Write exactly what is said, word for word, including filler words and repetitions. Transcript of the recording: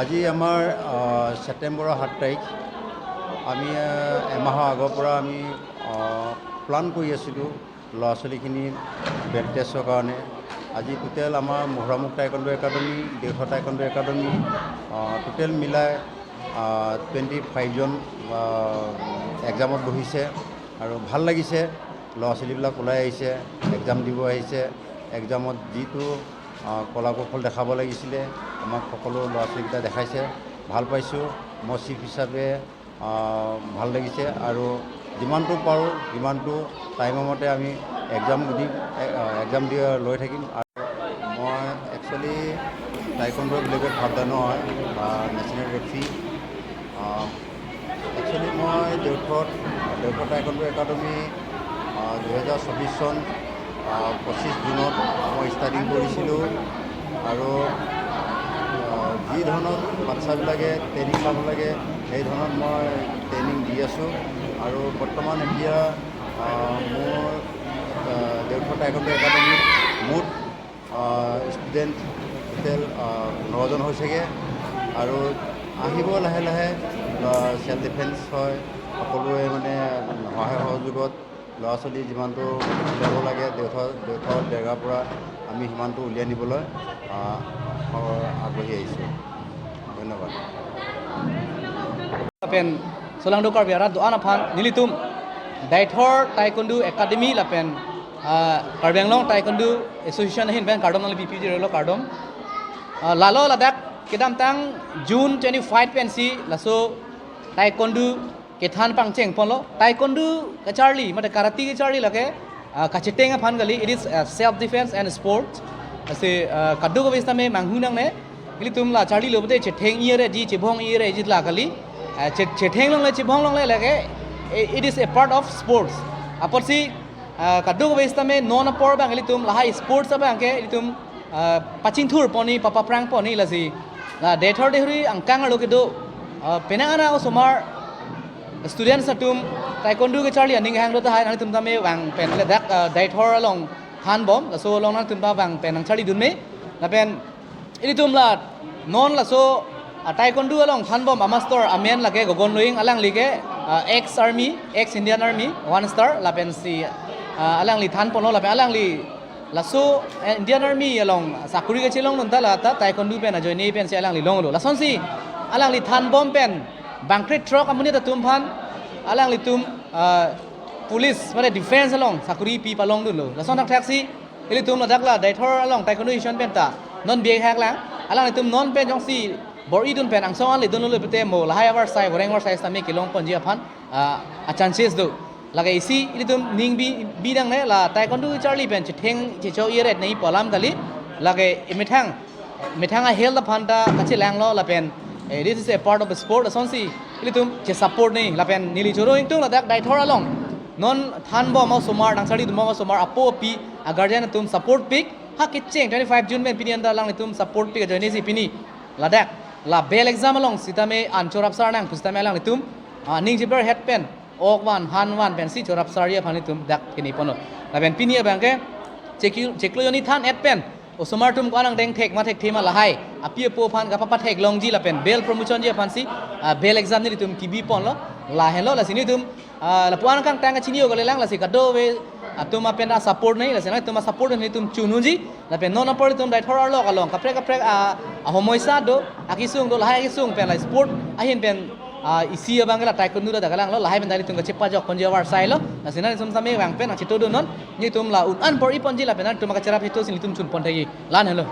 আজি আমাৰ আহ, ছেপ্টেম্বৰৰ সাত তাৰিখ। আমি আহ, এমাহৰ আগৰ পৰা আমি প্লান কৰি আছিলোঁ ল'ৰা ছোৱালীখিনি বেণ্ট টেষ্টৰ কাৰণে। আজি টোটেল আমাৰ Mahuramukh taekwondo academy, Deodhar taekwondo academy, total মিলাই টুৱেণ্টি ফাইভজন এক্সামত বহিছে আৰু ভাল লাগিছে। ল'ৰা ছোৱালীবিলাক ওলাই আহিছে, এক্সাম দিব আহিছে। এক্সামত যিটো আহ, কলা কৌশল দেখাব লাগিছিলে, আমাক সকলো ল'ৰা ছোৱালীকেইটা দেখাইছে। ভাল পাইছোঁ। মই চিফ হিচাপে আহ, ভাল লাগিছে আৰু যিমানটো পাৰোঁ সিমানটো টাইমৰ মতে আমি এক্সাম দিম, এ- আহ, এক্সাম দি লৈ থাকিম। আৰু মই একচুৱেলি টাইকণ্ডো ব্লেক বেল্ট ভাবদানো হয় বা নেশ্যনেল ৰেফ্ৰী। একচুৱেলি মই দেওধৰ দেওধৰ টাইকণ্ডো একাডেমী আহ, দুহেজাৰ চৌবিছ চন আহ, পঁচিছ জুনত মই ষ্টাৰ্টিং কৰিছিলোঁ আৰু আহ, যি ধৰণত বাচ্চাবিলাকে ট্ৰেইনিং পাব লাগে, সেই ধৰণত মই ট্ৰেইনিং দি আছোঁ। আৰু বৰ্তমান এতিয়া আহ, মোৰ আহ, দেওধৰ টাইকণ্ডো একাডেমীত মুঠ ষ্টুডেণ্ট টোটেল পোন্ধৰজন হৈছেগৈ আৰু আহিব লাহে লাহে। ছেল্ফ ডিফেন্স হয়, সকলোৱে মানে সহায় সহযোগত ল'ৰা ছোৱালী যিমানটো উলিয়াব লাগে দেওধৰ দেওধৰ ডেগাৰ পৰা আমি সিমানটো উলিয়াই নিবলৈ আহ, আগ্ৰহী আহিছোঁ। ধন্যবাদ। Lapen solangdo Karbi arat do-an aphan nelitum Deithor Taekwondo Academy lapen ah, Karbi Anglong Taekwondo Association ahin pen kardom nangli pipi di relo kardom. Ah, lalo ladak kedamtang June twenty-five pensi laso taekwondo kethan pangcheng ponlo. Taekwondo kacharli mate karate kacharli lake ah, kacheteng aphan kali, it is uh, self defense and sports. Asi ah, kadokave sitame manghu nangne. Ilitum la charlilo pute chetheng ire ji, chebhong ire ji la kali. Ah, che- chetheng longle, chebhong longle lake, eh, it is a part of sports. Apotsi ah, kadokave sitame non apor abang ilitum lahai sports abang ke ilitum ah, pachingthur ponni, papaprang ponni lasi. La Deithor Deihori angkang arlo kedo ah, penang ana osomar students atum taekwondo kacharli aning hanglo tahai nangtum tame vang pen ladak ah, Deithor along thanbom, laso along nangtum ta vang pen nangcharlidun me. Lapen ilitum la non laso ah, taekwondo along thanbom amaster amen lake Gogon Loing, alangli ke ah, ex army, ex Indian Army, one star, lapensi ah, alangli than ponlo lapen alangli laso eh, Indian Army along sakuri kachelongdun ta la ta taekwondo pen ajoine pensi alangli longlo. Lasonsi alangli thanbom pen bangkre throk amonit atum aphan alanglitum ah, police mane defense along sakuri pi palongdunlo. Lason thakthak si ilitum ladak la Deithor along taekwondo hishon pen ta non bihek lang. Alanglitum non pen jongsi bor-idun pen angsong an ledunlo pute mo lahai avarsai, voreng avarsai sitame kelong ponji aphan ah, a chances do. Lake isi ilitum ning bi bi nangne, la taekwondo charli pen chetheng checho iret nei pu alam kali. Lake imethang methang a health aphan ta kachelanglo lapen eh, this is a part of the sport, lasonsi ilitum che support nei. Lapen neli choro ingtung ladak Deithor along non thanbom osomar, nangcharlidunbom osomar apo api, a guardian atum support pik. Ha kecheng twenty-five June pen pini anta alanglitum support pik ajoine si pini ladak la bel exam along sitame an chorap sar nang pu sitame alanglitum ah, ning cheber het pen ok van han van pensi chorap sar aphan itum dak kini ponlo. Lapen pini abang ke cheklo- cheklo joni than et pen osomar atum ko-an angdeng thek ma thekthe ma lahai api apo aphan kapapathek longji lapen bel promotion ji aphansi ah, bel exam nelitum kebi ponlo. Lahenlo lasi nelitum ah, lapu-an kangtang kachini o kalilang, lasi kadokave atum apen a support nei, lasi nangtum a support nelitum chununji. Lapen non apor itum Deithor arlo along kaprek kaprek ah, ahomoisa do, akesung do, lahai akesung pen la sport ahin pen ah, isi abang la taekwondo da kalanglo, lahai pen nelitum kachepajok ponji avarsailo. Lasi nangtum sitame vang pen achito do non, nelitum la un an bor-i ponji lapen nangtum kacherap hito si nelitum chun pon thagi. La-an helo.